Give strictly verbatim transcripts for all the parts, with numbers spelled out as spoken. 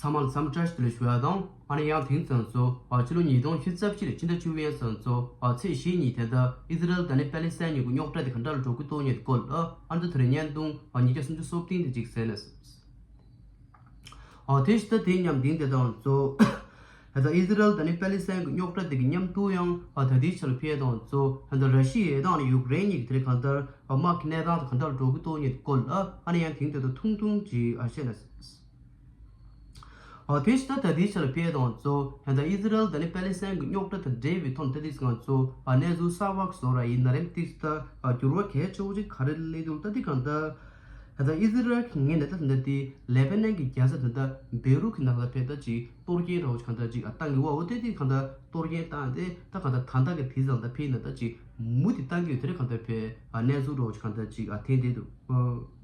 ཚང་མ་ལ་འཚམས་འདྲི་བཀྲ་ཤིས་བདེ་ལེགས་ཞུ་ཡ་དང་། ཨ་ནི་ཡང་དེང་སང་ཚོ་ཨ་ཕྱི་ལོ་ཉིས་སྟོང་ཉི་ཤུ་རྩ་བཞི་ལོའི་ཕྱི་ཟླ་བཅུ་པའི་ཡང་སང་ཚོ་ཨ་ཚེས་བཞི་ཉིན་དེ་ལྟར་ཨི་ཟི་རལ་དང་ནི་པེ་ལི་སི་ཐན་གཉིས་ཀྱི་རྙོག་དྲ་དེ་ག་འདྲ་ལ་འགྲོ་གི་འདུག་ཉེ་དུ་སྐོར་ལ་ཨ་ནི་ད་ཐོ་རེ་བརྙན་ཐུང་ཨ་ཉིས་བརྒྱ་སུམ་ཅུ་སོ་བདུན་དེ་ཅིག་གསན་ན། ཨ་དེ་ཕྱི་ཟླ་དེའི་མཉམ་དེང་དེ་དང་ཚོ་ད་ལྟ་ཨི་ཟི་རལ་དང་ནི་པེ་ལི་སི་ཐན་གྱི་རྙོག་དྲ་དེ་གི་མཉམ་དུ་ཡང་ཨ་ད་ལྟའི་ཆར་ལ་ཕེབས་དང་ཚོ་ད་ལྟ་ར་ཤི་ཡ་དང་ནི་ཡུཀ་རེན་གཉིས་ཀྱི་དེ་རིང་གང་ལྟར་ཨ་དམག་གི་གནས་སྟངས་དེ་ག་འདྲ་ལ་འགྲོ་གི་འདུག་ཉེ་དུ་སྐོར་ལ་ཨ་ནི་ཡང་དེང་དེ་དང་ཐུང་ཐུང་ཅིག་ཨ་བཤད་ན། ཨ་དེ་ཕྱི་ད་ད་ལྟའི་ཆར་ལ་ཕེབས་དང་ཚོ་ད་ལྟ་ཨི་ཟི་རལ་དང་ནི་པེ་ལི་སི་ཐན་གྱི་རྙོག་དྲ་དང་འབྲེལ་བའི་ཐོག་ནས་ད་ལྟའི་སང་ཚོ་ཨ་གནས་ཚུལ་གསར་པ་བཟོ་ར་ཡིན་ན་རེམ་ཏིག་ད་ཨ་འགྱུར་བ་གལ་ཆེ་བོ་ཅིག་ག་རེ་སླེབས་འདུག་ད་ལྟའི་གང་ལྟར་ད་ལྟ་ཨི་ཟི་རལ་གྱི་ངོས་ནས་ད་ད་ལྟ་དེ་ལེ་པ་ནན་གྱི་རྒྱལ་ས་ད་ལྟ་བེ་རུ་གི་ནང་ལ་ཕེབས་ད་ཅིག་གཏོར་སྐྱོན་འདྲ་བོ་ཅིག་གང་ལྟར་ཅིག་ཨ་བཏང་གི་ཡོད་པ་འོ་དེ་དེ་གང་ལྟར་གཏོར་སྐྱོན་བཏང་སྟེ་ད་གང་ལྟར་ད་ལྟ་གི་དེ་ཙམ་ད་ཕེབས་ན་ད་ཅིག་མུ་མཐུད་བཏང་གི་ཡོད་དེ་རེད་གང་ལྟར་ཕེབས་ཨ་གནས་ཚུལ་འདྲ་བོ་ཅིག་གང་ལྟར་ཅིག་ཨ་ཐོན་བསྡད་འདུག་ཨ།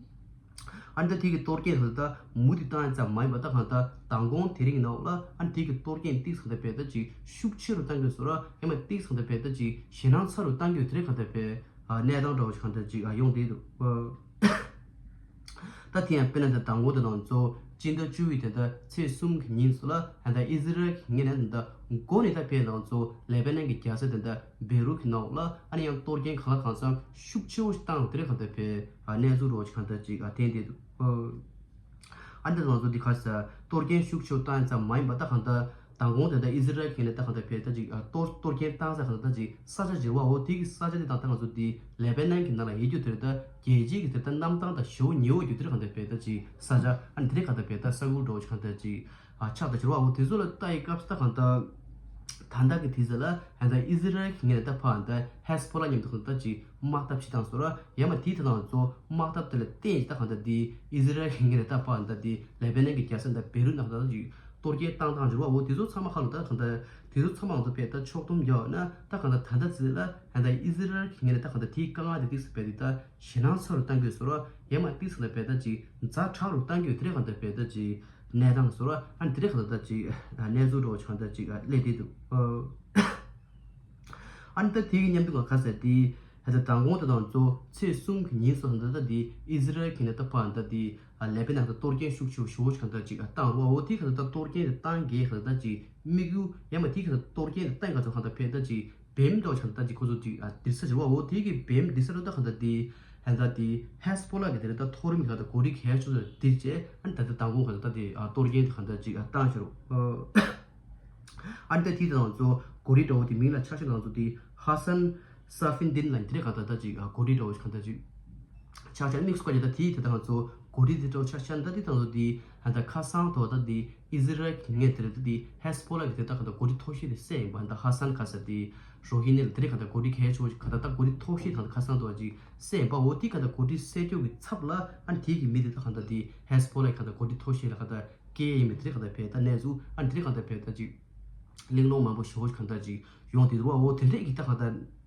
ཨ་ནི་ད་དེ་གི་གཏོར་སྐྱོན་ལ་ད་མུ་མཐུད་བཏང་ཡ་ཙམ་མ་ཡིན་པ་ད་གང་ལྟར་མདང་དགོང་དེ་རིང་ནང་ལ་ཨ་ནི་དེ་གི་གཏོར་སྐྱོན་ཏིག་ཙམ་ད་བས་ད་ཅིག་ཤུགས་ཆེ་རུ་བཏང་གི་ཡོད་ཟེར་ར་ཡང་མ་ཏིག་ཙམ་ད་བས་ད་ཅིག་ཞེད་སྣང་ཚ་རུ་བཏང་གི་ཡོད་དེ་རེད་གང་ལྟར་བས་ཨ་གནས་སྟངས་འདྲ་བོ་ཞིག་གང་ལྟར་ཅིག་ཨ་ཡོང་བསྡད་འདུག་ཨ། ད་དེ་ཡང་དཔེར་ན་ད་མདང་དགོང་དེ་དང་ཚོ་སྤྱི་ཟླ་བཅུ་པའི་དེ་ད་ཚེས་གསུམ་གྱི་ཉིན་སུ་ལ་ཨ་ད་ཨི་ཟི་རལ་གྱི་ངོས་ནས་ད་མགོ་ནས་ད་བས་དང་ཚོ་ལེ་པ་ནན་གྱི་རྒྱལ་ས་དེ་ད་བེ་རུ་གི་ནང་ལ་ཨ་ནི་ཡང་གཏོར་སྐྱོན་གང་ལ་གང་འཚམ་ཤུགས་ཆེ་བོ་ཞིག་བཏང་དེ་རེད་གང་ལྟར་བས་ཨ་གནས་ཚུལ་རོ་ཞིག་གང་ལྟར་ཅིག་ཨ་ཐོན་བསྡད་འདུག་ཨ་ནི་ང་ཚོ་འདི་ག་ས་གཏོར་སྐྱོན་ཤུགས་ཆེ་བོ་བཏང་ཡ་ཙམ་མ་ཡིན་པ་ད་གང་ལྟར་མདང་དགོང་དེ་ད་ཨི་ཟི་རལ་གྱི་ནས་ད་གང་ལྟར་བས་ད་ཅིག་ཨ་གཏོར་གཏོར་སྐྱོན་བཏང་ས་གང་ལྟར་ད་ཅིག་ས་ཆ་བྱེ་བ་འོ་དེ་གི་ས་ཆ་དེ་དང་ད་ང་ཚོ་འདི་ལེ་པ་ནན་གྱི་ནང་ལ་ཡོད་རྒྱུ་དེ་རེད་ད་རྒྱལ་སྤྱིའི་གི་དེ་ད་གནམ་ཐང་ད་ཞེ་བོ་ཉེ་བོ་རྒྱུ་དེ་རེད་གང་ལྟར་བས་ད་ཅིག་ས་ཆ་ཨ་ནི་དེ་རེད་གང་ལྟར་བས་ད་ས་ཁུལ་འདྲ་བོ་ཅིག་གང་ལྟར་ཅིག་ཨ་ཆགས་ད་བྱེ་བ་འོ་དེ་ཚོ་ལ་ལྟ་ཡི་སྐབས་སུ་ད་གང་ལྟར་ད་ལྟ་གི་དུས་ཚོད་ལ་ཧན་ད་ཨི་ཟི་རལ་གྱི་ངོས་ནས་ད་ཕར་ཧན་ད་ཧེ་སི་བྷོ་ལ་མཉམ་དུ་ཧན་ད་ཅིག་དམག་འཐབ་བྱེད་སྟངས་སོགས་ལ་ཡང་མ་དེའི་ཐད་ནང་ཚོ་དམག་འཐབ་དེ་ལ་བརྟེན་ད་ཧན་ད་དེ་ཨི་ཟི་རལ་གྱི་ངོས་ནས་ད་ཕར་ཧན་ད་དེ་ལེ་པེ་ནན་གྱི་རྒྱལ་ས་ད་བེ་རུ་ནང་ད་ཅིག་གཏོར་སྐྱོན་བཏང་སྟངས་འགྱུར་བ་འོ་དེ་ཚོ་ཚང་མ་ཧ་ལོ་ད་ཧན་ད་དེ་ཚོ་ཚང་མ་ང་ཚོ་བས་ད་ཕྱོགས་བསྡོམས་རྒྱག་ན་ད་ཧན་ད་ད་ལྟ་ཚེ་ལ་ཧན་ད་ཨི་ཟི་རལ་གྱི་ངོས་ནས་ད་ཧན་ད་དེའི་དཀའ་ངལ་དེ་ཏིག་སུ་བས་དེ་ད་ཞེད་སྣང་ཚ་རུ་བཏང་གི་ཡོད་ཟེར་རོ་ཡང་མ་ཏིག་སུ་ལ་བས་ད་ཅིག་ཛ་དྲག་རུ་བཏང་གི་ཡོད་དེ་རེད་ཧན་ད་བས་ད་ཅིག་གནས་སྟངས་སོགས་ལ་ཨ་ནི་དེ་རིང་ག་ད་ཅིག་གནས་ཚུལ་འདྲ་བོ་ཅིག་ག་ད་ཅིག་སླེབས་བསྡད་འདུག་ཨ་ནི་ད་དེ་གི་མཉམ་དུ་ག་ཁ་ཟེར་དེ་ད་ལྟ་མདང་དགོང་དེ་དང་གཙོ་ཚེས་གསུམ་གྱི་ཉིན་སོགས་ད་ལྟ་དེ་ཨི་ཟི་རལ་གྱི་ནས་ད་ཕར་ད་དེ་ལེ་པེ་ནན་ད་གཏོར་སྐྱོན་ཤུགས་ཆེ་བོ་ཞེ་བོ་ཅིག་ག་ད་ཅིག་བཏང་རོགས་འོ་དེ་ག་ད་ད་གཏོར་སྐྱོན་དེ་བཏང་གས་ག་ད་ཅིག་དམིགས་ཡུལ་ཡང་མ་དེ་ག་ད་གཏོར་སྐྱོན་དེ་བཏང་ག་ཚོ་ག་ད་ཕེབས་ད་ཅིག་བེམ་འདྲ་བོ་ཆགས་ད་ཅིག་ཁོ་ཚོ་ཅིག་ཨ་དིར་ས་བྱེད་པ་འོ་དེ་གི་བེམ་དིར་ས་རུ་ད་ག་ད་དེ་ཧན་ད་དེ་ཧེ་སི་བྷོ་ལ་གི་དེ་རེད་ད་མཐོ་རིམ་གི་ག་ད་གོ་སྒྲིག་གལ་ཆེ་ཚོ་དིར་བྱས་ཨ་ནི་ད་ལྟ་མདང་དགོང་ག་ད་ད་དེ་ཨ་གཏོར་སྐྱོན་དེ་ག་ད་ཅིག་ཨ་བཏང་ཤེར་རོ། ཨ་ནི་ད་དེ་དང་ཚོ་གོ་སྒྲིག་འདྲ་བོ་དེ་མིང་ལ་ཆ་ཤས་དང་ཚོ་དེ་ཧ་སན་ས་ཧྥིན་དིན་ལ་དེ་རེད་ག་ད་ད་ཅིག་ཨ་གོ་སྒྲིག་འདྲ་བོ་ཞིག་ག་ད་ཅིག་ཆ་ཤས་དམིགས་སུ་བཀར་ཡོད་ད་དེ་དེ་དང་ཚོ་གོ་སྒྲིག་དེ་འདྲ་བོ་ཆ་ཤས་ད་དེ་དང་ཚོ་དེ་ཧན་ད་ཁ་སང་དོ་ད་དེ་ཨི་ཟི་རལ་གྱི་ངོས་དེ་རེད་ད་དེ་ཧེ་སི་བྷོ་ལ་གི་དེ་ད་ག་ད་གོ་སྒྲིག་ཐོག་ཤེས་དེ་གསལ་ཡིན་པ་ཧན་ད་ཧ་སན་ག་ས་དེ་རོ་ཧི་ནི་ལ་དེ་རེད་ག་ད་གོ་སྒྲིག་གལ་ཆེ་བོ་ཞིག་ག་ད་ད་གོ་སྒྲིག་ཐོག་ཤེས་དང་ཁ་སང་དོ་ཅིག་གསལ་ཡིན་པ་འོ་དེ་ག་ད་གོ་སྒྲིག་གསལ་རྒྱུ་གི་ཚབ་ལ་ཨ་ནི་དེ་གི་མི་དེ་ད་ག་ད་དེ་ཧེ་སི་བྷོ་ལ་གི་ག་ད་གོ་སྒྲིག་ཐོག་ཤེས་ལ་ག་ད་སྐད་ཡིན་མི་དེ་རེད་ག་ད་བས་ད་གནས་ཚུལ་ཨ་ནི་དེ་རེད་ག་ད་བས་ད་ཅིག་གླེང་སློང་མང་པོ་ཞེ་བོ་ཞིག་ག་ད་ཅིག་ཡོང་དེ་རུ་བ་འོ་དེ་འདྲས་ཀྱི་ད་ག་ད་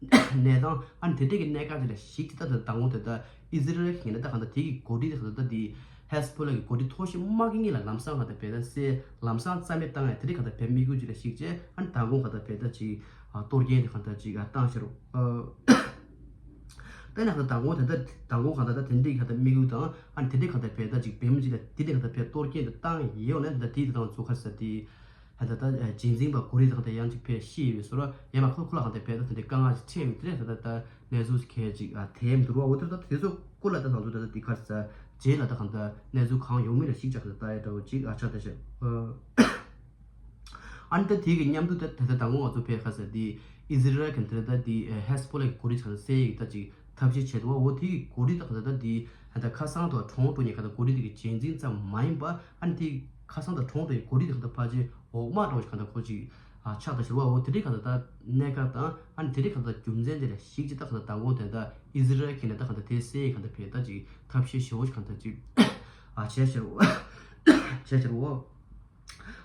གནས་སྟངས་ཨ་ནི་དེ་འདྲས་ཀྱི་གནས་སྐབས་དེ་ལ་ཞིག་ཅིག་ད་ད་དང་པོ་དེ་ད་ཨི་ཟི་རལ་གྱི་ངོས་ནས་ད་ག་ད་དེ་གི་གོ་སྒྲིག་དེ་ག་ད་ད་དེ་ཧེ་སི་བྷོ་ལ་གི་གོ་སྒྲིག་ཐོག་ཤེས་མ་གི་ངེས་ལ་ལམ་སང་ག་ད་བས་ད་སེ་ལམ་སང་རྩ་མེད་བཏང་ཡ་དེ་འདྲས་ག་ད་བས་དམིགས་ཡུལ་ཅིག་ལ་ཞིག་ཅེས་ཨ་ནི་དང་པོ་ག་ད་བས་ད་ཅིག་གཏོར་སྐྱོན་དེ་ག་ད་ཅིག་བཏང་ཤེར་རོ། ད་ནི་ག་ད་དང་པོ་དེ་ད་དང་པོ་ག་ད་ད་དེ་འདྲས་ག་ད་དམིགས་ཡུལ་དང་ཨ་ནི་དེ་འདྲས་ག་ད་བས་ད་ཅིག་བེམ་ཅིག་ལ་དེ་འདྲས་ག་ད་བས་གཏོར་སྐྱོན་དེ་བཏང་ཡོད་ནས་ད་དེ་དེ་དང་ཚོ་ཁ་ས་དེ། ཧ་ད་ད་རྗེས་འཛིན་པ་གོ་རི་དང་ད་ཡང་ཅིག་ཕེ་ཤི་ཡོད་སོ་ར་ཡང་མ་ཁོ་ཁོ་ལ་ཧ་ད་ཕེ་ད་དེ་འདྲའི་དཀའ་ངལ་ཅིག་འཕྲད་ཡོད་དེ་ད་ད་ད་གནས་ཚུལ་ཁས་ཅིག་ཨ་དེ་མི་འདུག་ར་འོ་དེ་ད་དེ་ཚོ་སྐོར་ལ་ད་ད་ཚོ་ད་ད་དེ་ཁར་ས་རྗེས་ལ་ད་གང་ད་གནས་ཚུལ་གང་ཡོང་མིན་ལ་ཞིག་ཅག་ད་ད་ཡ་འདྲ་བོ་ཅིག་ཨ་ཆགས་ད་ཤག་ཨ་ནི་ད་དེ་གི་མཉམ་དུ་ད་ད་ད་ད་ངོ་ང་ཚོ་ཕེ་ཁ་ས་དེ་ཨི་ཟི་རལ་གི་འདི་ད་དེ་ཧེ་སི་བྷོ་ལ་གི་གོ་རི་ཆགས་ད་སེ་ཡིག་ད་ཅིག་ཐབས་ཤེས་བྱེད་དུ་བ་འོ་དེ་གི་གོ་སྒྲིག་དང་ད་ལྟ་དེ་ད་ཁ་སང་དང་གྲོངས་འགྲོ་ཉེ་ག་ད་གོ་སྒྲིག་དེ་གི་རྗེས་འཛིན་ཙམ་མ་ཡིན་པ་ཨ་ནི་དེ་ཁ་སང་དང་གྲོངས་འགྲོ་ཉེ་གོ་སྒྲིག་དེ་ག་ད་ཕལ་ཆེར་འོག་མ་འདྲ་བོ་ཞིག་ག་ད་ཁོ་ཅིག་ཨ་ཆགས་ད་ཤི་བ་འོ་དེ་འདྲའི་ག་ད་ད་གནས་སྐབས་དང་ཨ་ནི་དེ་འདྲའི་ག་ད་རྒྱུ་མཚན་དེ་ལ་གཞིགས་ཅིག་ད་ག་ད་ད་འོ་དེ་ད་ཨི་ཟི་རལ་གྱི་ནས་ད་ག་ད་དེ་སེ་ག་ད་ཕེ་ད་ཅིག་ཐབས་ཤེས་ཞེ་བོ་ཞིག་ག་ད་ཅིག་ཨ་བྱས་ཤི་བ་བྱས་ཤི་བ།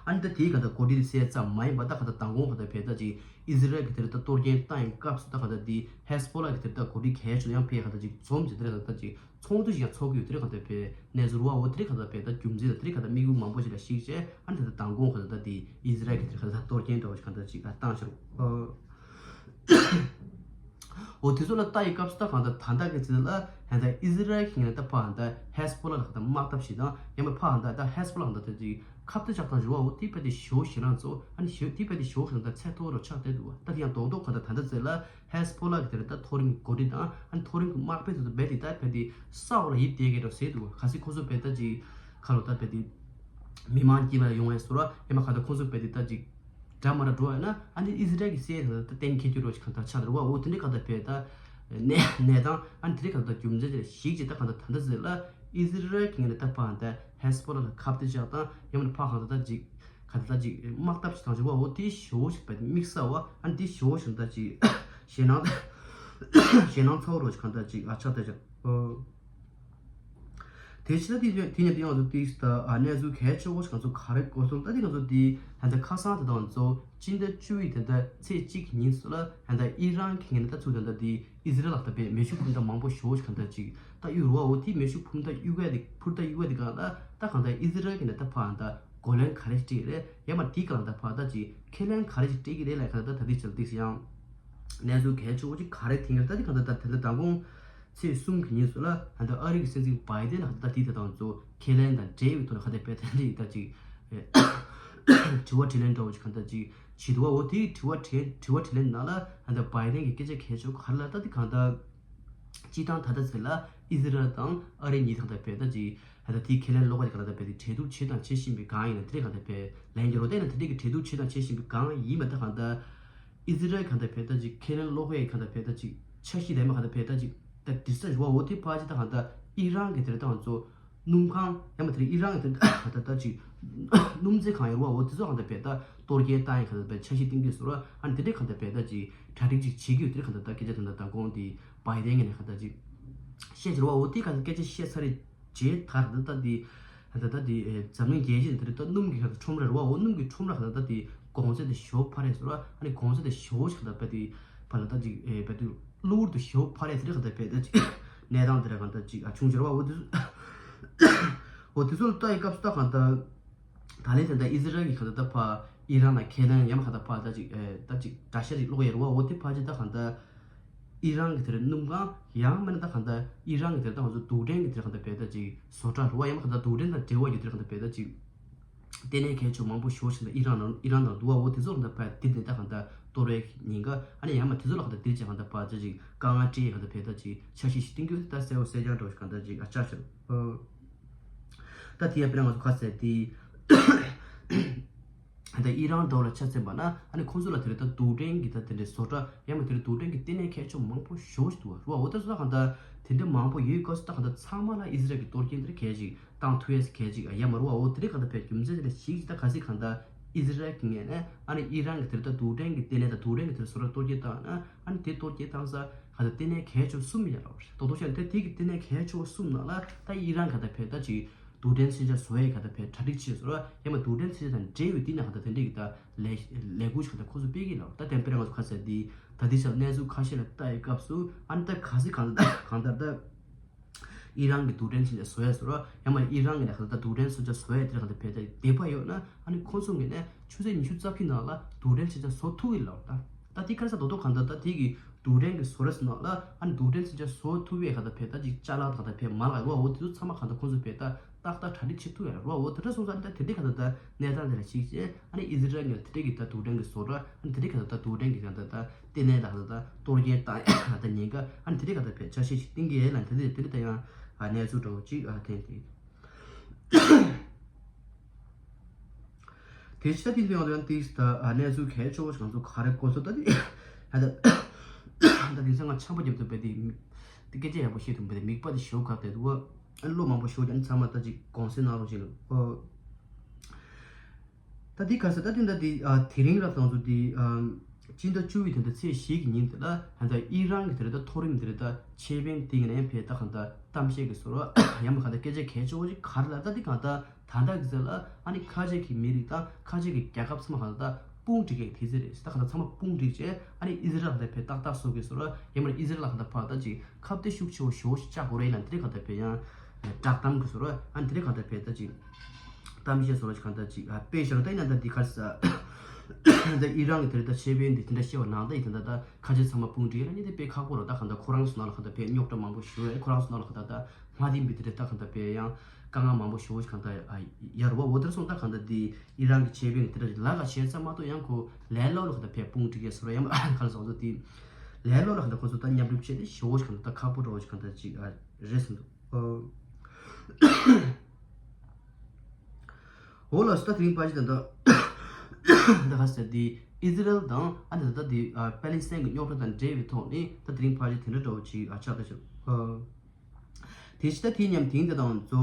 ཨ་ནི་ད་དེའི་ག་ད་གོ་སྒྲིག་སེ་ཙམ་མ་ཡིན་པ་ད་ག་ད་མདང་དགོང་ག་ད་ཕེ་ད་ཅིག་ཨི་ཟི་རལ་གི་དེར་ད་གཏོར་སྐྱོན་བཏང་ཡིན་སྐབས་སུ་ད་ག་ད་དེ་ཧེ་སི་བྷོ་ལ་གི་དེར་ད་གོ་སྒྲིག་གལ་ཆེ་ཡང་ཕེ་ག་ད་ཅིག་འཛོམས་ཅིག་དེར་ད་ད་ཅིག་ཚོགས་འདུ་ཞིག་ཡང་ཚོགས་ཀྱི་ཡོད་དེར་ག་ད་ཕེ་གནས་ཚུལ་བ་འོ་དེར་ག་ད་ཕེ་ད་རྒྱུ་མཚན་ད་དེར་ག་ད་དམིགས་ཡུལ་མང་པོ་ཞིག་ལ་གཞིགས་བྱས་ཨ་ནི་ད་ད་མདང་དགོང་ག་ད་ད་དེ་ཨི་ཟི་རལ་གི་དེར་ག་ད་གཏོར་སྐྱོན་འདྲ་བོ་ཞིག་ག་ད་ཅིག་བཏང་ཤར་བ། འོ་དེ་ཚོ་ལ་ལྟ་ཡི་སྐབས་སུ་ད་གང་ལྟར་ད་ལྟ་གི་ཚེ་ལ་ཧན་ད་ཨི་ཟི་རལ་གྱི་ངོས་ནས་ད་ཕར་ཧན་ད་ཧེ་སི་བྷོ་ལ་ལ་གང་ལྟར་དམག་འཐབ་ཞིག་དང་ཡང་མ་ཕར་ཧན་ད་ད་ཧེ་སི་བྷོ་ལ་གང་ལྟར་ད་ཅིག་ཁ་གཏད་བཅག་སྟངས་རེད་བ། འོ་དེ་དཔེ་དེ་ཞེ་པོ་ཞེད་སྣང་ཚ་བོ། ཨ་ནི་ཞེ་དེ་དཔེ་དེ་ཞེ་པོ་ཞེད་སྣང་ཚ་ཚད་མཐོ་བོ་རུ་ཆགས་བསྡད་འདུག་བ། ད་དེ་ཡང་རྡོག་རྡོག་གང་ལྟར་ད་ལྟ་ཚེ་ལ་ཧེ་སི་བྷོ་ལ་གི་དེ་རེད་ད་མཐོ་རིམ་གྱི་འགོ་ཁྲིད་དང་ཨ་ནི་མཐོ་རིམ་གྱི་དམག་དཔོན་ཚོ་ད་རྦད་དེ་ད་དཔེ་དེ་ས་འོག་ལ་ཡིབ་བསྡད་ཀྱི་རེད་ཟེར་འདུག་བ། གལ་སྲིད་ཁོ་ཚོ་དཔེ་ད་ཅིག་ཁ་ལོ་ད་དཔེ་དེ་མི་མང་དཀྱིལ་མ་ཡོང་བའི་བཟོ་འདྲ་ཡང་མ་གང་ལྟར་ཁོ་ཚོ་དཔེ་དེ་ད་ཅིག་འདྲ་མ་འདྲ་འགྲོ་བ་ཡིན་ན་ཨ་ནི་ཨི་ཟི་རལ་གྱི་སྲས་ད་ད་གཏན་འཁེལ་རྒྱུ་རོ་ཅིག་གང་ལྟར་ཆགས་འདུག་བ། འོ་དེ་འདྲའི་གང་ལྟར་དཔེ་ད་གནས་གནས་སྟངས་ཨ་ནི་དེ་འདྲའི་གང་ལྟར་རྒྱུ་མཚན་ཅིག་ཞིག་ཅིག་ད་གང་ལྟར་ད་ལྟ་ཟེར་ལ་ཨི་ཟི་རལ་གྱི་ངོས་ནས་ད་ཕར་ད་ཧེ་སི་བྷོ་ལ་ལ་ཁ་གཏད་བཅག་དང་ཡང་མ་ཕར་གང་ལྟར་ད་ཅིག་གང་ལྟར་ད་ཅིག་དམག་འཐབ་ཅིག་བཏང་ཅིག་བ། འོ་དེ་ཞེ་པོ་ཞིག་དཔེ་དམིགས་བསལ་བ་ཨ་ནི་དེ་ཞེ་པོ་ཞིག་ད་ཅིག་ཞེད་སྣང་ཞེད་སྣང་ཚ་བོ་རོ་ཅིག་གང་ལྟར་ཅིག་ཨ་ཆགས་བསྡད་ཅིག་ཨོ། དེ་ཕྱི་ལ་དེ་དེ་ནས་དེ་ང་ཚོ་དེ་ཨ་གནས་ཚུལ་གལ་ཆེ་བོ་ཞིག་ང་ཚོ་ག་རེ་གོ་སོང་ད་དེ་ང་ཚོ་དེ་ད་ལྟ་ཁ་སང་དེ་དང་ཚོ་སྤྱི་ཟླ་བཅུ་ཡི་དེ་ད་ཚེས་གཅིག་གི་ཉིན་སུ་ལ་ད་ལྟ་ཨི་རན་གྱི་ངོས་ནས་ད་ཚུར་ད་ལྟ་དེ་ཨི་ཟི་རལ་ལ་ད་པའི་མེ་ཤུགས་འཕུར་མདའ་མང་པོ་ཞེ་པོ་ཞིག་གང་ལྟར་ཅིག་ད་གཡུག་རུ་བ། འོ་དེ་མེ་ཤུགས་འཕུར་མདའ་གཡུག་ཡ་དེ་འཕུར་མདའ་གཡུག་ཡ་དེ་གང་ལ་ད་གང་ལྟར་ཨི་ཟི་རལ་གྱི་ནས་ད་ཕར་ད་གོ་ལན་ག་རེ་སྤྲད་རེད་ཡང་མ་དེ་གང་ལ་ད་ཕར་ད་ཅིག་ཁས་ལེན་ག་རེ་ཞིག་སྤྲད་ཀྱི་རེད་ལ་གང་ལྟར་ད་དེ་ཆ་ལ་ཏིག་སེ་ཡང་གནས་ཚུལ་གལ་ཆེ་བོ་ཅིག་ག་རེ་ཐེངས་རེད་ད་དེ་གང་ལྟར་ད་དེ་ལ་ད་དགོང་ཚེས་གསུམ་གྱི་ཉིན་སུ་ལ་ད་ལྟ་ཨ་རི་གི་སྲིད་འཛིན་བྷའི་ཌེན་ལ་ད་ལྟ་དེ་ད་དང་ཚོ་ཁས་ལེན་དང་འབྲེལ་བའི་ཐོག་ནས་ཁ་གཏད་པའི་ཐད་འདི་ད་ཅིག་དྲི་བ་དྲིས་ལན་འདྲ་བོ་ཅིག་གང་ལྟར་ཅིག་བྱེད་འདུག་བ། འོ་དེའི་དྲི་བ་དྲིས་དྲི་བ་དྲིས་ལན་ནང་ལ་ད་ལྟ་བྷའི་ཌེན་གྱི་སྐད་ཆ་གལ་ཆེ་བོ་ག་རེ་ལ་ད་དེ་གང་ལྟར་སྤྱིར་བཏང་ད་ལྟ་ཚེ་ལ་ཨི་ཟི་རལ་དང་ཨ་རི་གཉིས་ད་ལྟ་བས་ད་ཅིག་ད་ལྟ་དེའི་ཁས་ལེན་ལོག་པ་དེ་གང་ལྟར་བས་དེ་གྲོས་བསྡུར་བྱེད་དང་བྱེད་བཞིན་པའི་སྒང་ཡིན་ན་དེ་རིང་གང་ལྟར་བས་ལན་རྒྱག་རོགས་བལྟས་ན་དེ་རིང་གི་གྲོས་བསྡུར་བྱེད་དང་བྱེད་བཞིན་པའི་སྒང་ཡིན་པ་ད་གང་ལྟར། ཨི་ཟི་རལ་གང་ལྟར་བས་ད་ཅིག་ཁས་ལེན་ལོག་པའི་གང་ལྟར་བས་ད་ཅིག་འཆར་གཞི་ལས་མ་གང་ལྟར་བས་ད་ཅིག་ད་དེ་ས་རུ་བ། འོ་དེ་ཕར་ཅིག་ད་གང་ལྟར་ཨི་རན་གྱི་དེ་རེད་ད་ང་ཚོ་སྣུམ་ཁང་ཡང་མ་དེ་རིང་ཨི་རན་གྱི་དེ་ད་ད་ཅིག་སྣུམ་རྩེ་ཁང་ཡོད་རུ་བ། འོ་དེ་ཚོ་གང་ལྟར་བས་ད་གཏོར་སྐྱོན་བཏང་ཡ་གང་ལྟར་བས་འཆར་གཞི་བཏིང་གི་ཟེར་བ། ཨ་ནི་དེ་འདྲའི་གང་ལྟར་བས་ད་ཅིག་གྲ་སྒྲིག་ཅིག་བྱེད་ཀྱི་ཡོད། དེ་གང་ལྟར་ད་སྐད་ཆ་ད་ལྟ་ད་དགོང་དེ་བྷའི་ཌེན་ངོས་ནས་གང་ལྟར་ཅིག་བཤད་ཀྱི་རུ་བ། འོ་དེ་གང་ལྟར་སྐད་ཆ་བཤད་ཚར་རེད། རྗེས་ད་ད་ལྟ་དེ་ད་ལྟ་དེ་འཛམ་གླིང་རྒྱལ་སྤྱི་དེ་ལྟར་ད་སྣུམ་གྱི་ཁྲོམ་ར་རེད་བ། འོ་སྣུམ་གྱི་ཁྲོམ་ར་ད་ལྟ་དེ་གོང་ཚད་དེ་ཞེ་པོ་འཕར་རེད་ཟེར་བ། ཨ་ནི་གོང་ཚད་དེ་ཞེ་པོ་ཞིག་ད་ལྟ་དེ་ཕར་ལ་ད་ཅིག་ཨེ་བས་དེ་གློ་བུར་དུ་ཞེ་པོ་འཕར་རེད་ཟེར་ད་ལྟ་བས་ད་ཅིག་གནས་སྟངས་དེ་ར་གང་ད་ཅིག་ཨ་བྱུང་ཟེར་བ། འོ་དེ་འོ་དེ་ཚོ་ལ་ལྟ་ཡི་སྐབས་སུ་ད་གང་ད་ད་ལན་དེ་ད་ཨི་ཟི་རལ་གྱི་གང་ད་ད་ཕ་ཨི་རན་ལ་ཁས་ལེན་ཡང་མ་གང་ད་ཕ་ད་ཅིག་ཨེ་ད་ཅིག་དགྲ་ཤ་ཅིག་སློག་ཡ་རེད་བ། འོ་དེ་ཕ་ཅིག་ད་གང་ད། ཨི་རན་གྱི་དེར་སྣུམ་ཁང་ཡང་མིན་ན་ད་གང་ལྟར་ཨི་རན་གྱི་དེར་ད་ང་ཚོ་རྡུལ་ཕྲན་གྱི་དེར་གང་ལྟར་བས་ད་ཅིག་བཟོ་གྲྭ་རུ་བ་ཡང་མིན་གང་ལྟར་རྡུལ་ཕྲན་དང་འབྲེལ་བ་ཡོད་དེར་གང་ལྟར་བས་ད་ཅིག་ལྟེ་གནས་གལ་ཆེ་མང་པོ་ཞེ་པོ་ཞིག་ད་ཨི་རན་ནང་ཨི་རན་ནང་འདུག་བ། འོ་དེ་ཚོ་གང་ལྟར་བས་དེ་ནས་ད་གང་ལྟར་གཏོར་བའི་ཉེན་ཁ། ཨ་ནི་ཡང་མ་དེ་ཚོ་ལ་གང་ལྟར་དེ་ཅིག་གང་ལྟར་བས་ད་ཅིག་དཀའ་ངལ་སྤྲད་གང་ལྟར་བས་ད་ཅིག་འཆར་གཞི་ཞིག་བཏིང་རྒྱུ་དེ་ད་གསལ་བོ་གསལ་རྐྱང་འདྲ་བོ་ཞིག་གང་ལྟར་ཅིག་ཨ་ཆགས་ཤག་ད་དེ་ཡང་དཔེར་ན་ང་ཚོ་ཁ་གསལ་དེ། ད་ཨི་རན་འདྲ་བོ་ལ་ཆ་མཚོན་པ་ན་ཨ་ནི་ཁོང་ཚོ་ལ་དེ་རིང་ད་རྡུལ་ཕྲན་གྱི་ད་དེ་འདྲའི་བཟོ་གྲྭ་ཡང་མིན་དེ་རིང་རྡུལ་ཕྲན་གྱི་ལྟེ་གནས་གལ་ཆེ་མང་པོ་ཞེ་པོ་ཞིག་འདུག་བ། རུ་བ། འོ་ད་བཟོ་ད་གང་ལྟར་དེ་འདྲ་མང་པོ་ཡོད་སྐབས་སུ་ད་གང་ལྟར་ཚང་མ་ལ་ཨི་ཟི་རལ་གྱི་གཏོར་སྐྱོན་དེ་གལ་ཅིག་བཏང་ཐུབ་ཡས་གལ་ཅིག་ཡ་མ་རུ་བ། འོ་དེ་རིང་གང་ལྟར་བས་རྒྱུ་མཚན་དེ་འདྲ་ཞིག་ཅིག་ད་གལ་སྲིད་གང་ལྟར་ཨི་ཟི་རལ་གྱི་ངོས་ནས་ཨ་ནི་ཨི་རན་གྱི་དེ་རིང་ད་རྡུལ་ཕྲན་གྱི་ལྟེ་གནས་ད་རྡུལ་ཕྲན་གྱི་དེ་རིང་བཟོ་གྲྭ་གཏོར་སྐྱོན་བཏང་ན་ཨ་ནི་དེ་གཏོར་སྐྱོན་བཏང་ས་གང་ལྟར་ལྟེ་གནས་གལ་ཆེ་བ་གསུམ་ཡོད་རེད་བ། རྡོག་རྡོག་བཤད་ན་དེ་དེ་གི་ལྟེ་གནས་གལ་ཆེ་བ་གསུམ་ནང་ལ་ད་ཨི་རན་གང་ལྟར་བས་ད་ཅིག་རྡུལ་ཕྲན་མཚོན་ཆ་བཟོ་ཡས་གང་ལྟར་བས་གྲ་སྒྲིག་བྱས་སོང་ར། ཡང་མ་རྡུལ་ཕྲན་མཚོན་ཆ་དང་འབྲེལ་བའི་དེ་ནས་གང་ལྟར་དེ་འདྲས་ཀྱི་ད་ལས་ལས་འགུལ་ཞིག་གང་ལྟར་ཁོ་ཚོ་སྤེལ་གྱི་ལ། ད་དེ་དཔེར་ན་ང་ཚོ་ཁ་གསལ་འདི་ད་འདི་ཆ་གནས་ཚུལ་ཁ་ཤས་ལ་ལྟ་ཡི་སྐབས་སུ་ཨ་ནི་ད་གལ་སྲིད་གང་ལྟར་གང་ལྟར་ད་ཨི་རན་གྱི་རྡུལ་ཕྲན་མཚོན་ཆ་བཟོ་ཡས་སོང་ར། ཡང་མ་ཨི་རན་གྱི་ནས་གང་ལྟར་ད་རྡུལ་ཕྲན་མཚོན་ཆ་བཟོ་ཡས་དེ་གང་ལྟར་བས་ད་འདོད་པ་ཡོད་ན་ཨ་ནི་ཁོ་ཚོ་ངོས་ནས་ཆུ་ཚོད་ཉི་ཤུ་རྩ་བཞི་ནང་ལ་རྡུལ་ཕྲན་མཚོན་ཆ་བཟོ་ཐུབ་ཀྱི་ལ། ད་ད་དེ་ག་རེ་ཟེར་རྡོག་རྡོག་གང་ལྟར་ད་དེ་གི་རྡུལ་ཕྲན་གྱི་བཟོ་གྲྭ་ཟེར་ནོ་ལ་ཨ་ནི་རྡུལ་ཕྲན་མཚོན་ཆ་བཟོ་ཐུབ་པའི་གང་ལྟར་བས་ད་ཅིག་ཅ་ལག་གང་ལྟར་བས་མ་ལག་ཡོད་བ། འོ་དེ་ཚོ་ཚང་མ་གང་ལྟར་ཁོང་ཚོ་བས་ད་ཏག་ཏག་གྲ་སྒྲིག་བྱེད་ཐུབ་ཡ་རེད་བ། འོ་དེ་འདྲ་སོང་ཙང་ད་དེ་འདྲའི་གང་ལྟར་ད་གནས་སྟངས་དེ་ལ་གཞིགས་བྱས་ཨ་ནི་ཨི་ཟི་རལ་ནས་དེ་འདྲའི་གི་ད་རྡུལ་ཕྲན་གྱི་བཟོ་གྲྭ་ཨ་ནི་དེ་འདྲའི་གང་ལྟར་ད་རྡུལ་ཕྲན་གྱི་གང་ལྟར་ད་ལྟེ་གནས་ད་གང་ལྟར་ད་གཏོར་སྐྱོན་བཏང་ཡ་ད་ཉེན་ཁ་ཨ་ནི་དེ་འདྲའི་གང་ལྟར་བས་འཆར་གཞི་ཞིག་བཏིང་གི་ཡོད་ལ། དེ་འདྲའི་དེ་འདྲའི་ད་ཡང་གནས་ཚུལ་འདྲ་བོ་ཅིག་ཨ་ཐོན་ཏེ། དེ་ཕྱི་དེ་ལ་ཡང་ཏིག་ད་གནས་ཚུལ་གལ་ཆེ་བོ་ཞིག་ང་ཚོ་ག་རེ་གོ་སོང་ད་དེ་ད་དེང་སང་ང་ཆམ་པ་བརྒྱབ་ཐུབ་པ་དེ་དེ་སྐད་ཆ་ཡག་པོ་བཤད་ཐུབ་པ་དེ་མིག་པ་དེ་ཞེ་པོ་འགག་བསྡད་འདུག་བ། ཨ་ནི་གློ་མང་པོ་ཞེ་པོ་ཀྱང་ཚང་མ་ད་ཅིག་དགོངས་སེལ་གནང་རོགས་བྱེད་ལ། ད་དེ་ག་ས་ད་དེ་ད་དེ་དེ་རིང་རབ་དང་ཚོ་དེ། སྤྱི་ཟླ་བཅུ་པའི་དོན་དུ་ཚེས་བཞི་གི་ཉིན་དེ་ལ་ཧན་ད་ཨི་རན་གྱི་དེ་རེད་ད་མཐོ་རིམ་དེ་རེད་ད་ཆེད་དཔོན་དེ་ཡིན་ན་ཡང་ཕེ་ད་གང་ལྟར་གཏམ་བཤད་ཀྱི་བཟོ་འདྲ་ཡང་མ་གང་ལྟར་སྐད་ཆ་གལ་ཆེ་བོ་ཞིག་ག་རེ་ལ་ད་དེ་གང་ལྟར་ད་ལྟ་གི་ཚེ་ལ་ཨ་ནི་ཁ་ཆེ་གི་མི་རིགས་དང་ཁ་ཆེ་གི་རྒྱལ་ཁབ་ཚང་མ་གང་ལྟར་དཔུང་སྒྲིག་གི་དུས་ཚོད་རེད། ད་གང་ལྟར་ཚང་མ་དཔུང་སྒྲིག་བྱས་ཨ་ནི་ཨི་ཟི་རལ་ལ་ཕེ་ཏག་ཏག་བཟོ་གི་བཟོ་འདྲ་ཡང་མ་ཨི་ཟི་རལ་ལ་གང་ལྟར་ཕར་ད་ཅིག་ཁ་གཏད་ཤུགས་ཆེ་བོ་ཞེ་པོ་ཞིག་བཅག་དགོས་རེད་ལ་དེ་རིང་གང་ལྟར་ཕེ་ཡང་བསྒྲགས་གཏམ་གི་བཟོ་འདྲ་ཨ་ནི་དེ་རིང་གང་ལྟར་ཕེ་ད་ཅིག་གཏམ་བཤད་བཟོ་འདྲ་ཞིག་གང་ལྟར་ཅིག་ཨ་དཔེ་བཞག་ད་ཡིན་ན་ད་འདི་ག་རེ་ཟེར། ད་ཨི་རན་གྱི་དེ་རེད། ད་ཆེད་དཔོན་འདི་དེ་འདྲ་བཤད་པ་ནང་ད་ཡིན་ད་ད་ཁ་ཆེ་ཚང་མ་དཔུང་སྒྲིག་ཡ་ལ་ནི་དེ་དཔེ་ཁག་པོ་རེད། ད་གང་ལྟར་ཁོ་རང་ཚོ་ནང་ལ་གང་ལྟར་དཔེ་རྙོག་དྲ་མང་པོ་ཞིག་ཡོད་རེད། ཁོ་རང་ཚོ་ནང་ལ་གང་ལྟར་ད་མ་བདེན་པའི་དེ་འདྲ་ད་གང་ལྟར་དཔེ་ཡང་དཀའ་ངལ་མང་པོ་ཞིག་གང་ལྟར་ཡར་བ་འོ་དེར་སོང་། ད་གང་ལྟར་དེ་ཨི་རན་གྱི་ཆེད་དཔོན་གྱི་དེ་འདྲ་ལ་ག་བྱས་ཙམ་མ་གཏོགས་ཡང་ཁོ་ལས་སླ་ལ་གང་ལྟར་དཔེ་དཔུང་སྒྲིག་ཡ་སོ་ར་ཡང་ག་ལ་སོང་ཚོ་དེ་ལས་སླ་ལ་གང་ལྟར་ཁོ་ཚོ་ད་མཉམ་རུབ་བྱས་ཏེ་ཞེ་པོ་གང་ལྟར་ད་ཁག་པོ་འདྲ་བོ་ཞིག་གང་ལྟར་ཅིག་རེད་སོང་འདུག་འོ་ལགས་སོ། ད་དེ་རིང་ཕལ་ཆེར་ད་ལྟ་ད་ག་ཟེར་དེ་ཨི་ཟི་རལ་དང་ཨ་ནི་ད་ལྟ་དེ་པ་ལི་སི་ཐན་གྱི་རྙོག་དྲ་དང་འབྲེལ་བའི་ཐོག་ནས་ད་དེ་རིང་ཕལ་ཆེར་དེ་འདྲ་འདྲ་བོ་ཅིག་ཆགས་བསྡད་ཤག་དེ་ཕྱི་ད་དེ་མཉམ་དེང་དེ་དང་གཙོ་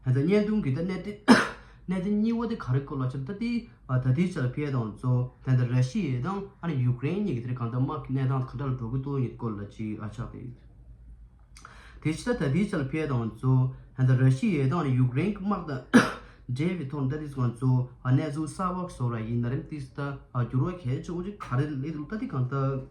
ད་ལྟ་བརྙན་ཐུང་གི་ད་གནད་དེ་གནད་དོན་གཉིས་པ་དེ་ག་རེ་སྐོར་ལ་ཆགས། ད་དེ་ད་དེ་ཆ་ལ་ཕེབས་དང་གཙོ་ད་ལྟ་ར་ཤི་ཡ་དང་ཨ་ནི་ཡུཀ་རེན་གཉིས་ཀྱི་དེ་རིང་གང་ལྟར་དམག་གི་གནས་སྟངས་ག་འདྲ་ལ་འགྲོ་གི་འདུག་གཉིས་སྐོར་ལ་ཅིག་ཆགས་བསྡད་ཡོད། དེ་ཕྱི་ད་ད་ལྟའི་ཆར་ཕེབས་དང་གཙོ་ད་ལྟ་ར་ཤི་ཡའི་དང་ཡུཀ་རེན་གྱི་དམག་དང་འབྲེལ་བའི་ཐོག་ད་ལྟའི་ང་ཚོ་གནས་ཚུལ་གསར་པ་བཟོ་ར་ཡིན་ན་རིམ་ཏིས་ད་འགྱུར་བ་གལ་ཆེ་བོ་ཅིག་ག་རེ་སླེབས་འདུག་ད་ལྟའི་གང་ལྟར་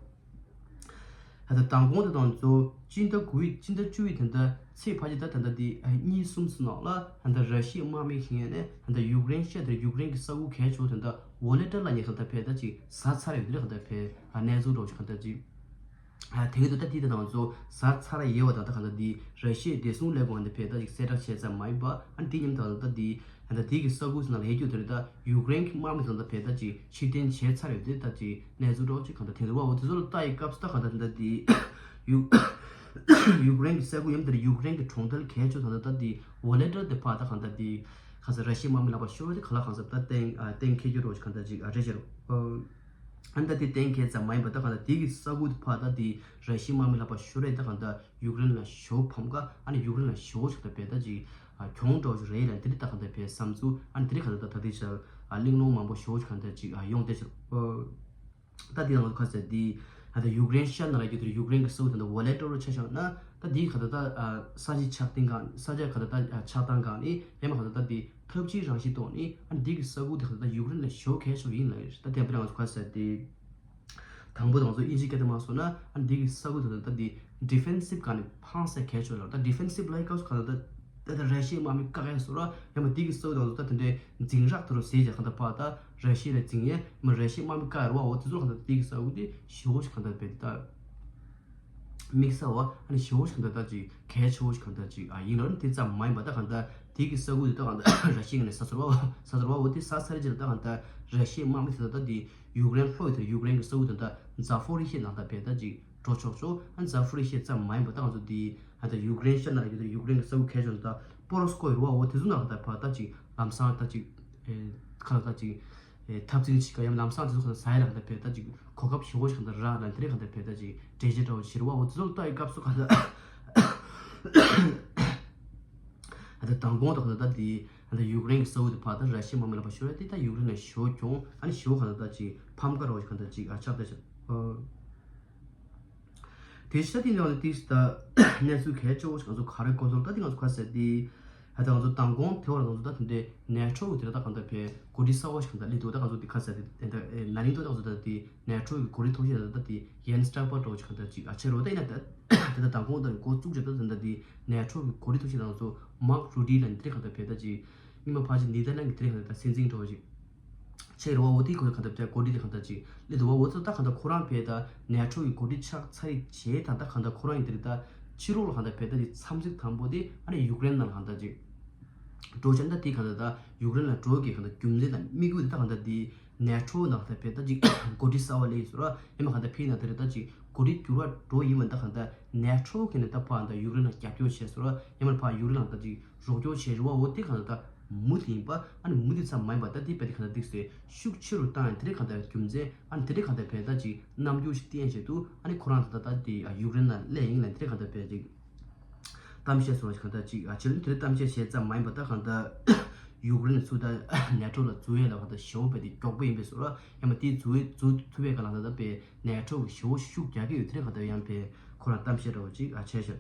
ད་ལྟ་མདང་དགོང་དེ་དང་གཙོ་སྤྱི་ཟླ་དགུ་ཡི་སྤྱི་ཟླ་བཅུ་ཡི་ད་ལྟ་ཚེས་ཕལ་ཆེར་ད་ད་ལྟ་དེ་གཉིས་གསུམ་ཙམ་ནང་ལ་ད་ལྟ་ར་ཤི་ཡའི་དམག་མི་ཞིག་ཡིན་ནས་ད་ལྟ་ཡུཀ་རེན་ཤ་དེ་ཡུཀ་རེན་གྱི་ས་ཁུལ་གལ་ཆེ་བོ་ད་ལྟ་ཝོ་ལེ་ཏར་ལ་ཉེ་གང་ལྟར་ཕེབས་ད་ཅིག་ཟ་ཚར་ཡོད་དེ་གང་ལྟར་ཕེབས་གནས་ཚུལ་འདྲ་བོ་ཅིག་གང་ལྟར་ཅིག་དེ་གི་དུ་ད་དེ་དང་ཚོ་ཟ་ཚར་ཡོད་པ་དང་ད་གང་ལྟར་དེ་ར་ཤི་ཡའི་བདེ་སྲུང་ལས་ཁུངས་དེ་ཕེབས་ད་ཅིག་གསལ་བསྒྲགས་བྱས་ཙམ་མ་ཡིན་པ། ཨ་ནི་དེ་མཉམ་དུ་ད་དེ་ད་དེ་གི་ས་ཁུལ་ནང་ལ་ཡོད་རྒྱུ་དེ་རེད། ད་ཡུཀ་རེན་གྱི་དམག་མི་ཚོ་ད་ཕེབས་ད་ཅིག་ཕྱིར་འཐེན་བྱས་ཚར་ཡོད་དེ་ད་ཅིག་གནས་ཚུལ་འདྲ་བོ་ཅིག་གང་ལྟར་དེ་འདུག་བ། འོ་དེ་ཚོ་ལ་ལྟ་ཡི་སྐབས་སུ་ད་གང་ལྟར་ད་དེ་ཡུ་ཡུཀ་རེན་གྱི་ས་ཁུལ་ཡིན་དེར་ཡུཀ་རེན་གྱི་གྲོང་རྡལ་གལ་ཆེ་ད་ད་དེ་ཝོ་ལེ་ཏར་དེ་ཕར་ད་གང་ལྟར་དེ་གང་ཟེར་ར་ཤི་ཡའི་དམག་མི་ལག་པ་ཤོར་དེ་ག་ལ་གང་ཟེར་ད་གཏན་གཏན་འཁེལ་རྒྱུ་འདྲ་བོ་ཅིག་གང་ལྟར་ཅིག་རེད་ཤག་ཨ་ནི་ད་དེ་གཏན་འཁེལ་ཙམ་མ་ཡིན་པ་ད་གང་ལྟར་དེ་གི་ས་ཁུལ་དུ་ཕར་ད་དེ་ར་ཤི་ཡའི་དམག་མི་ལག་པ་ཤོར་རེད། ད་གང་ལྟར་ཡུཀ་རེན་ལ་ཞེ་པོ་ཕམ་ཁ་ཨ་ནི་ཡུཀ་རེན་ལ་ཞེ་པོ་ཞིག་ད་བས་ད་ཅིག་གྱོང་འདྲ་བོ་ཞིག་རེད་ལ། དེ་རིགས་ད་གང་ལྟར་བས་བསམ་ཚུལ་ཨ་ནི་དེ་རིགས་གང་ལྟར་ད་ད་དེ་ཆར་གླེང་སློང་མང་པོ་ཞེ་པོ་ཞིག་གང་ལྟར་ཅིག་ཡོང་བསྡད་ཤག་ད་དེ་ནང་ཁ་ཟེར་དེ་ད་ལྟ་ཡུཀ་རེན་ཤར་ནང་ལ་རྒྱུ་དེར་ཡུཀ་རེན་གྱི་ས་ཁུལ་ད་ལྟ་ཝོ་ལེ་ཏར་རུ་ཆ་བཞག་ན་ད་དེ་གང་ལྟར་ད་ས་ཆའི་ཆགས་སྟངས་གང་ས་ཆ་གང་ལྟར་ད་ཆགས་སྟངས་གང་ནི་ཡང་མ་གང་ལྟར་ད་དེ་འཐབ་ཇུས་རང་བཞིན་ཐོག་ནི་ཨ་ནི་འདི་གི་ས་ཁུལ་དེ་ག་ད་ཡུཀ་རེན་ལ་ཞེ་པོ་གལ་ཆེ་བ་ཡིན་ལབ་ཡོད་རེད། ད་དེ་འདྲ་ང་ཚོ་ག་ཟེར་དེ་དང་པོ་དང་ཚོ་དབྱིན་ཇིའི་སྐད་དེ་མ་སོང་ན་ཨ་ནི་འདི་གི་ས་ཁུལ་དེ་ད་འདི་ཌི་ཕེན་སིབ་ག་ནས་ཕངས་སེ་གལ་ཆེ་བ་ལ། ད་ཌི་ཕེན་སིབ་ལ་ཡི་སྐབས་སུ་ག་ད་ད་ད་ར་ཤི་ཡའི་དམག་མི་བཀག་ཡ་སོ་ར་ཡང་མ་འདི་གི་ས་ཁུལ་དང་ཚོ་ད་དེ་འདྲའི་འཛིང་རགས་དེ་རུ་ཟེར་བྱས་ག་ད་ཕ་ད་ར་ཤི་ཡ་ལ་འཛིང་ཡས་མ་ར་ཤི་ཡའི་དམག་མི་བཀག་ཡ་ར་བ་འོ་དེ་ཚོ་ག་ད་འདི་གི་ས་ཁུལ་དེ་ཞེ་པོ་ཞིག་ག་ད་བས་ད། དམིགས་བསལ་བ་ཨ་ནི་ཞེ་པོ་ཞིག་གང་ལྟར་ཅིག་གལ་ཆེ་བོ་ཞིག་གང་ལྟར་ཅིག་ཨ་ཡིན་ལ། ཨ་ནི་དེ་ཙམ་མ་ཡིན་པ་ད་གང་ལྟར་དེ་གི་ས་ཁུལ་དེ་ད་གང་ལྟར་ར་ཤི་ཡ་ནས་ས་ཟུར་བ་ས་ཟུར་བ་འོ་དེ་ས་ཚར་རྗེས་ལ་ད་གང་ལྟར་ར་ཤི་ཡའི་དམག་མི་དེ་ད་ལྟ་དེ་ཡུཀ་རེན་ལྷོ་ཡི་དེ་ཡུཀ་རེན་གི་ས་ཁུལ་དེ་ད་ཛ་ཕོ་རི་ཤི་ནང་ད་བས་ད་ཅིག་འགྲོ་ཆོག་ཆོག་ཨ་ནི་ཛ་ཕོ་རི་ཤི་ཙམ་མ་ཡིན་པ་ད་གང་ཚོ་དེ་ད་ལྟ་ཡུཀ་རེན་ཤར་ནང་ཡོད་དེ་ཡུཀ་རེན་གི་ས་ཁུལ་གལ་ཆེ་ད་པོ་རོ་སྐོ་ཡི་རུ་བ་འོ་དེ་ཚོ་ནང་ད་བ་ད་ཅིག་ལམ་སང་ད་ཅིག་ཁ་ལ་ད་ཅིག་འཐབ་འཛིང་བྱེད་ཀ་ཡང་ལམ་སང་དེ་ཚོ་གང་ལྟར་ཟ་ཡ་ལ་གང་ལྟར་བས་ད་ཅིག་གོ་སྐབས་ཞེ་པོ་ཞིག་གང་ལྟར་རག་ལ་དེ་རིང་གང་ལྟར་བས་ད་ཅིག་འགྲེལ་བཤད་འདྲ་བོ་བྱེད་རུ་བ་འོ་དེ་ཚོ་ལ་ལྟ་ཡི་སྐབས་སུ་གང་ལྟར་ད་ལྟ་མདང་དགོང་དང་གང་ལྟར་ད་དེ་ད་ལྟ་ཡུཀ་རེན་གྱི་ས་ཁུལ་དེ་ཕར་ད་ར་ཤི་ཡའི་དམག་མི་ལ་ཕར་ཤོར་ཡ་དེ་ད་ཡུཀ་རེན་ལ་ཞེ་པོ་གྱོང་ཨ་ནི་ཞེ་པོ་གང་ལྟར་ད་ཅིག་ཕམ་ཁ་འདྲ་བོ་ཞིག་གང་ལྟར་ཅིག་ཨ་ཆགས་བསྡད་ཤག་དེ་ཕྱི་ད་དེ་ནང་ལ་ཏིས་ད་གནས་ཚུལ་གལ་ཆེ་བོ་ཞིག་ང་ཚོ་ག་རེ་གོ་སོང་ད་དེ་ང་ཚོ་ག་ཟེར་དེ་ད་ང་ཚོ་མདང་དགོང་དེ་བར་ང་ཚོ་ད་དེ་འདྲའི་ནེ་ཊོ་གི་དེ་ད་གང་ལྟར་བས་གོ་སྒྲིག་གསར་བ་ཞིག་གང་ལྟར་སླེབས་འདུག་ད་ང་ཚོ་དེ་ག་ཟེར་དེ་ད་ན་ནིང་ད་ང་ཚོ་ད་དེ་ནེ་ཊོ་གི་གོ་སྒྲིག་ཐོག་ཞིག་ད་ད་དེ་ཡན་སི་སི་ཊོལ་ཊེན་ཊི་འདྲ་བོ་ཞིག་གང་ལྟར་ཅིག་ཨ་ཆེ་རོ་ད་ཡིན་ན་ད་དེ་ད་མདང་དགོང་ད་འགོ་བཙུགས་བྱས་ད་ད་ད་དེ་ནེ་ཊོ་གི་གོ་སྒྲིག་ཐོག་ཞིག་ད་ང་ཚོ་མཱག་རུ་ཊི་ལ་འདི་རིགས་གང་ལྟར་བས་ད་ཅིག་ཉི་མ་ཕལ་ཆེར་ནེ་དར་ལན་གི་དེ་རིང་གང་ལྟར་སྲིད་འཛིན་འདྲ་བོ་ཞིག་ཆེ་རེད་བ། འོ་དེ་ཁོ་གང་ལྟར་གོ་སྒྲིག་དེ་གང་ལྟར་ཅིག་སླེབས་འདུག་བ། འོ་ཚོ་ད་གང་ལྟར་ཁོ་རང་བས་ད་ནེ་ཊོ་གི་གོ་སྒྲིག་ཆགས་ཚར་རྗེས་ད་ད་གང་ལྟར་ཁོ་རང་ཡི་དེ་རིང་ད་ཕྱི་ལོགས་ལ་གང་ལྟར་བས་ད་དེ་འཚམས་གཟིགས་དང་པོ་དེ་ཨ་ནི་ཡུཀ་རེན་ནང་ལ་གང་ལྟར་ཅིག་འགྲོ་ཆེན་ད་དེ་གང་ལྟར་ད་ཡུཀ་རེན་ལ་འགྲོ་གི་གང་ལྟར་རྒྱུ་མཚན་དང་དམིགས་ཡུལ་དེ་ད་གང་ལྟར་དེ་ནེ་ཊོ་ནང་ད་བས་ད་ཅིག་གོ་སྒྲིག་གསར་བ་སླེབས་ཡོད་སོ་ར་ཡང་མ་གང་ལྟར་ཕི་ནང་དེ་རིང་ད་ཅིག་གོ་སྒྲིག་འགྱུར་བ་འགྲོ་ཡིན་མ་ད་གང་ལྟར་ནེ་ཊོ་གི་ནས་ད་ཕར་ད་ཡུཀ་རེན་ལ་རྒྱབ་སྐྱོར་བྱས་སོ་ར་ཡང་མ་ཕར་ཡུཀ་རེན་ལ་ད་ཅིག་རོགས་སྐྱོར་བྱེད་རུ་བ་འོ་དེ་གང་ལྟར་ད་མུ་མཐུད་ཡིན་པ། ཨ་ནི་མུ་མཐུད་ཙམ་མ་ཡིན་པ་ད་དེ་བས་དེ་གང་ལྟར་ཏིག་སེ་ཤུགས་ཆེ་རུ་བཏང་ཡང་དེ་རིགས་གང་ལྟར་རྒྱུ་མཚན་ཨ་ནི་དེ་རིགས་གང་ལྟར་བས་ད་ཅིག་རྣམ་འགྱུར་ཞིག་བསྟན་བྱས་འདུག་ཨ་ནི་ཁོ་རང་ད་ད་ད་དེ་ཡུཀ་རེན་ལ་སླེབས་ཡིན་ལ་དེ་རིགས་གང་ལྟར་བས་ཅིག་གཏམ་བཤད་སོགས་གང་ལྟར་ཅིག་ཨ་ཕྱི་ལོ་དེ་རིགས་གཏམ་བཤད་བྱས་ཙམ་མ་ཡིན་པ་ད་གང་ལྟར་ཡུཀ་རེན་ཚུར་ད་ནེ་ཊོ་ལ་འཛུལ་ཡས་ལ་གང་ལྟར་ཞེ་པོ་བས་དེ་མགྱོགས་པོ་ཡིན་པས་སོ་ར་ཡང་མ་དེ་འཛུལ་འཛུལ་ཐུབ་པའི་ག་ལ་ད་ད་བས་ནེ་ཊོ་གི་ཞེ་པོ་ཤུགས་རྒྱག་གི་ཡོད་དེ་རིགས་གང་ལྟར་ཡང་བས་ཁོ་རང་གཏམ་བཤད་འདྲ་བོ་ཅིག་ཨ་བྱས་ཤག་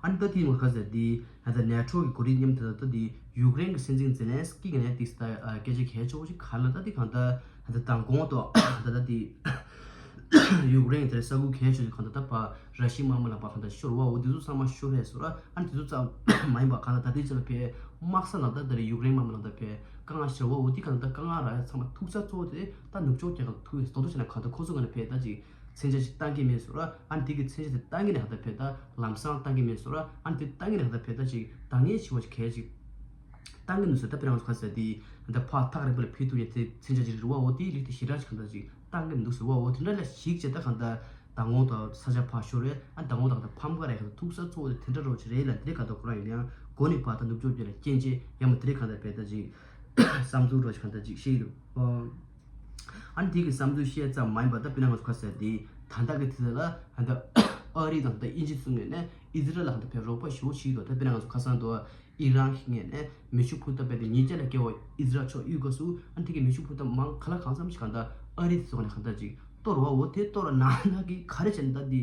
ཨ་ནི་ད་དེ་ངོ་ཁ་ཟེར་དེ་ད་ནེ་ཊོ་གི་གོ་སྒྲིག་མཉམ་དུ་ད་ད་དེ་ཡུཀ་རེན་གྱི་སྲིད་འཛིན་ཛེ་ལན་སི་ཀི་གི་ནས་ཏིག་ད་སྐད་ཆ་གལ་ཆེ་བོ་ཞིག་ག་ལ་ད་དེ་གང་ལྟར་ད་མདང་དགོང་དུ་ད་ད་དེ་ ཡུཀ་རེན་དེར་ས་ཁུལ་གལ་ཆེ་ཤོས་གང་ལྟར་ད་ཕར་ར་ཤི་ཡའི་དམག་མི་ལ་ཕར་གང་ལྟར་ཤོར་བ་འོ་དེ་ཚོ་ཚང་མ་ཤོར་རེད་ཟེར་ར། ཨ་ནི་དེ་ཚོ་ཚང་མ་ཡིན་པ་གང་ལྟར་ད་ལྟའི་ཆ་ལ་ཕར་དམག་ས་ནང་ལྟར་དེར་ཡུཀ་རེན་དམག་མི་ལ་ད་ཕར་དཀའ་ངལ་ཤོར་བ་འོ་དེ་གང་ལྟར་དཀའ་ངལ་རག་ཡ་ཚང་མ་ཐུག་ས་གཙོ་བོ་དེ་ད་ནུབ་ཕྱོགས་རྒྱལ་ཁབ་ཐུག་ཡོད་ཟེར་དོ་དོ་བྱས་ན་གང་ལྟར་ཁོ་ཚོ་ངོས་ནས་ཕར་ད་ཅིག་མཚོན་ཆ་ཞིག་བཏང་གི་མེད་ཟེར་ར། ཨ་ནི་དེ་གི་མཚོན་ཆ་དེ་བཏང་གི་ནས་གང་ལྟར་ཕར་ད་ལམ་སང་བཏང་གི་མེད་ཟེར་ར། ཨ་ནི་དེ་བཏང་གི་ནས་གང་ལྟར་ཕར་ད་ཅིག་འདང་ངེས་ཆེ་བ་ཞིག་གལ་ཅིག་བཏང་གི་མི་འདུག་ཟེར། ད་དཔེར་ན་ང་ཚོ་ག་ཟེར་དེ་ད་ཕར་ཐག་རིང་པོ་ལ་ཕེབས་ཐུབ་ཡས་དེ་མཚོན་ཆ་ཅིག་རེད་བ། འོ་དེའི་ལུགས་དེ་ཞེ་དྲག་ཅིག་གང་ལྟར་ཅིག་བཏང་གི་མི་འདུག་ཟེར་བ། འོ་དེ་འདྲ་ལ་གཞིགས་བྱས་ད་གང་ལྟར་མདང་དགོང་དང་ས་ཆ་ཕར་ཤོར་རེད། ཨ་མདང་དགོང་དང་ད་ཕམ་ཁ་རེད། གང་ལྟར་ཐུག་ས་གཙོ་བོ་དེ་དེ་འདྲ་རོ་ཅིག་རེད་ལ། དེ་གང་ལྟར་ཁོ་རང་ཡིན་ཡང་འགོ་ནས་ཕར་ད་ནུབ་ཕྱོགས་བརྒྱུད་ལ་རྐྱེན་བྱས་ཡང་མ་དེ་རེད་གང་ལྟར་ཕར་ད་ཅིག་བསམ་ཚུལ་རོ་ཅིག་གང་ལྟར་ཅིག་བཤད་ཀྱི་འདུག་ཨ་ནི་དེ་གི་བསམ་ཚུལ་བཤད་ཙམ་མ་ཡིན་པ་ད་དཔེར་ན་ང་ཚོ་ག་ཟེར་དེ་ད་ལྟ་གི་དུས་ཚོད་ལ་ད་ལྟ་ཨ་རི་དང་ད་དབྱིན་ཇི་ཚོ་ངོས་ནས་ཨི་ཟི་རལ་ལ་ད་ལྟ་ཕར་རོགས་པ་ཞེ་པོ་བྱེད་ཀྱི་འདུག་ད་དཔེར་ན་ང་ཚོ་ཁ་སང་དུ་ཨི་རན་གྱི་ངོས་ནས་མེ་ཤུགས་འཕུར་མདའ་རྦད་དེ་ཉིས་བརྒྱ་ལས་བརྒལ་བ་ཨི་ཟི་རལ་ཕྱོགས་གཡུག་སྐབས་སུ་ཨ་ནི་དེ་གི་མེ་ཤུགས་འཕུར་མདའ་མང་ག་ལ་གང་འཚམ་ཞིག་གང་ལྟར་ཨ་རི་དེ་ཚོ་ནས་གང་ལྟར་ཅིག་གཏོར་བ། འོ་དེ་གཏོར་བ་ནང་ལ་གི་ག་རེ་བྱས་ནས་ད་དེ་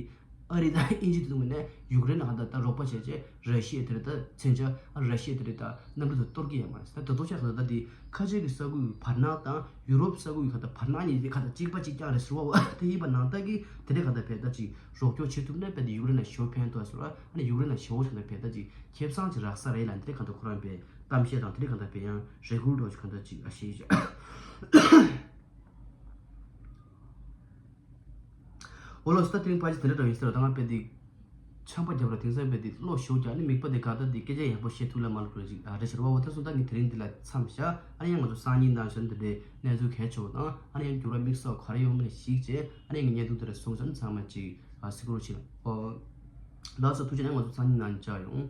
ཨ་རི་དང་དབྱིན་ཇི་དེ་ཚོ་ངོས་ནས་ཡུཀ་རེན་ལ་གང་ལྟར་ད་རོགས་པ་བྱས་རྗེས་ར་ཤི་ཡ་དེ་རེད་ད་མཚོན་ཆ། ཨ་ར་ཤི་ཡ་དེ་རེད་ད་གནམ་གྲུ་དེ་གཏོར་གྱི་ཡོད་མ་རེད། ད་དེ་ཚོ་ཆ་ཚང་ད་དེ་ཁ་ཆེ་གི་ས་ཁུལ་བར་སྣང་དང་ཡུ་རོབ་ས་ཁུལ་གྱི་གང་ལྟར་བར་སྣང་གཉིས་དེ་གང་ལྟར་གཅིག་པ་གཅིག་རྐྱང་རེད་ཟེར་བ། འོ་དེ་ཡིན་པ་ནང་ལྟར་གི་དེ་འདྲའི་གང་ལྟར་ཕར་ད་ཅིག་རོགས་སྐྱོར་བྱེད་ཐུབ་ན་རྦད་དེ་ཡུཀ་རེན་ལ་ཞེ་པོ་ཕན་ཐོགས་ཟེར་བ། ཨ་ནི་ཡུཀ་རེན་ལ་ཞེ་པོ་ཞིག་གང་ལྟར་ཕར་ད་ཅིག་ཁེ་བཟང་ཅིག་རག་ས་རེད་ལ། དེ་འདྲའི་གང་ལྟར་ཁོ་རང་ཕར་གཏམ་བཤད་དང་དེ་འདྲའི་གང་ལྟར་ཕར་ཡང་རེ་སྐུལ་རོགས་ཅིག་གང་ལྟར་ཅིག་ཨ་ཤེས་བྱ། འོ་ལགས་སོ། ད་དེ་རིང་ཕལ་ཆེར་དེ་འདྲ་འདྲ་ཡིན་ཟེར་བ། ད་ང་རྦད་དེ་ཆམ་པ་བརྒྱབ་ར་དེང་སང་རྦད་དེ་གློ་ཞེ་པོ་རྒྱག་ནི་མིད་པ་དེ་ག་ད་དེ་སྐད་ཆ་ཡག་པོ་བཤད་ཐུབ་ལ་མ་ལབ་ར་ཅིག་ཨ་རེད་ཟེར་བ། འོ་ད་སོང་ད་ངས་དེ་རིང་འདི་ལ་མཚམས་བཞག་ཨ་ནི་ཡང་ང་ཚོ་སང་ཉིན་ནང་བཞིན་འདི་འདྲའི་གནས་ཚུལ་གལ་ཆེ་བ་དང་ཨ་ནི་ཡང་འགྱུར་བ་དམིགས་བསལ་ག་རེ་ཡོང་མིན་ཞིག་བྱས་ཨ་ནི་ངས་བརྙན་ཐུང་འདི་ར་བཟོས་ཙང་ཚང་མ་ཅིག་ཨ་གཟིགས་རོགས་བྱེད། ཨོ་ལགས་སོ། ཐུགས་རྗེ་ཆེ། ང་ཚོ་སང་ཉིན་ནང་བཞིན་མཇལ་ཡོང་།